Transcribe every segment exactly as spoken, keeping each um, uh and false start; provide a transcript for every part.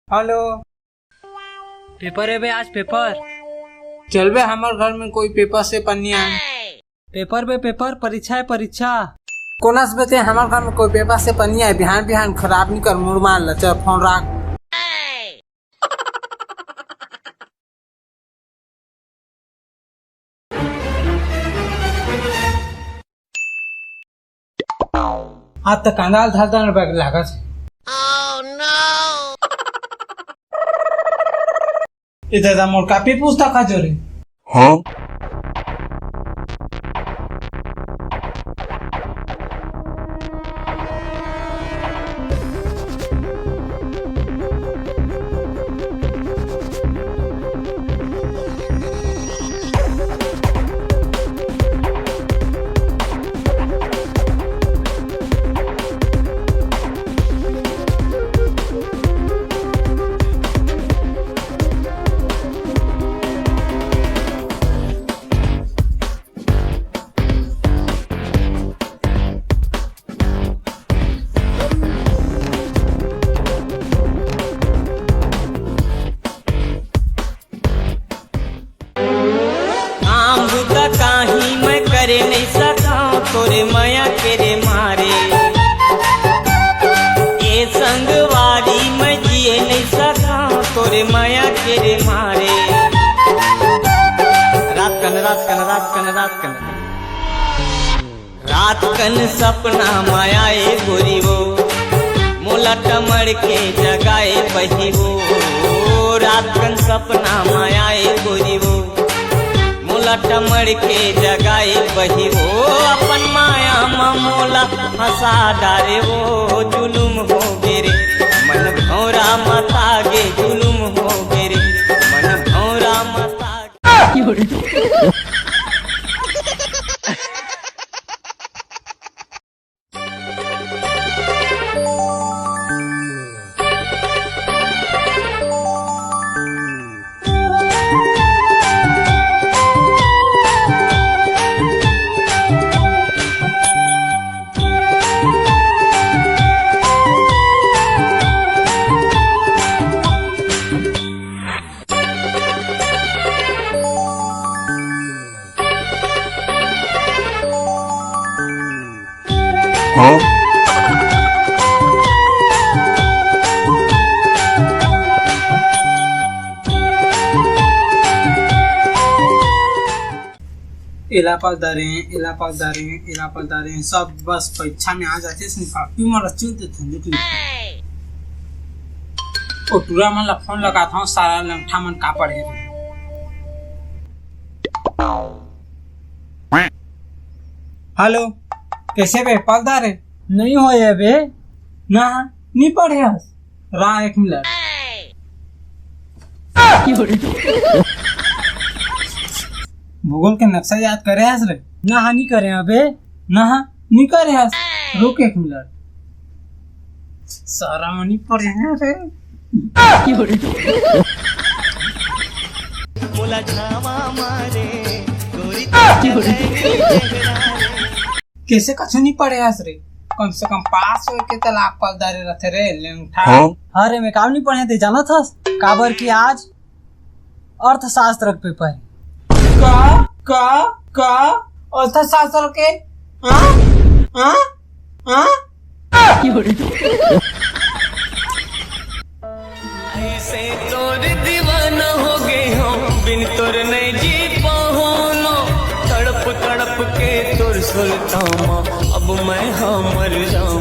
Hello. Paper हे बे, आज पेपर। चल बे, हमर घर में कोई पेपर से पन्नी आए। पेपर बे पेपर, परीक्षा हे परीक्षा। कोन अस बे ते, हमर घर में कोई पेपर से पन्नी आए, बिहान बिहान खराब नहीं कर, मुड़ मार ला, चल फोन राख। आज तो कांदा ल धर देना बैग लागत हे। ए दादा, मोर कापी पुस्तक हा जो रे। हाँ। काम बुता काही मैं करे नहीं सका, तोरे मया के रे मारे। ए संगवारी मैं जिए नहीं सका, तोरे मया के रे मारे। रात कन, रात कन, रात कन, रात कन। रात कन सपना म आए गोरी वो, मोला टमड़ के जगाए बही वो। रात कन सपना म आए गोरी वो, मोला टमड़ के जगाए बही वो। अपन माया म मोला हंसा डारे वो, जुलुम हो गे रे मन भौरा मता गे, जुलुम हो गे रे मन भौरा मता गे। हाँ? एला पलदारे, एला पलदारे, एला पलदारे, सब बस परीक्षा में आ जाते से कापी मन रचिन ते ठंडी ठंडी। ओ टूरा मन ला फोन लगात हूँ, सारा लंगठा मन का पढ़े रहे। हेलो, कैसे बे पलदारे? नहीं होए बे। ना, नहीं पढ़े हस। रा एक मिनट। भूगोल के नक्शा याद करे हस रे? ना, हाँ, नहीं करे अबे। ना, हाँ, नहीं करे हस। रुक एक मिनट। सारा मनी पढ़े हैं रे। मोला छावा मारे, गोरी कैसे कछु नहीं पढ़े हस रे? कम से कम पास होए के त लाग पलदारे रथे रे, लेंगठा। हाँ? अरे, मैं काम नहीं पढ़े ते जानत हस? काबर कि आज अर्थशास्त्र के पेपर हे। का? का? का? अर्थशास्त्र के? हाँ? हाँ? हाँ? ऐसे तोर दीवाना हो गए हो, बिन तोर नहीं जी पाऊँ ना। तड़प तड़प के तोर सुलतामा, अब मैं हाँ मर जाऊँ।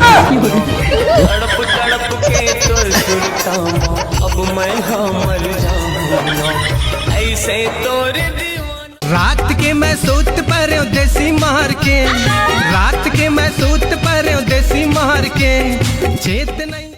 तड़प तड़प के तोर सुलतामा, अब मैं हाँ मर जाऊँ ना। ऐसे तोर दीवाना। रात के मैं सूत परे देसी मार के, रात के मैं सूत परे देसी मार के, चेत नहीं।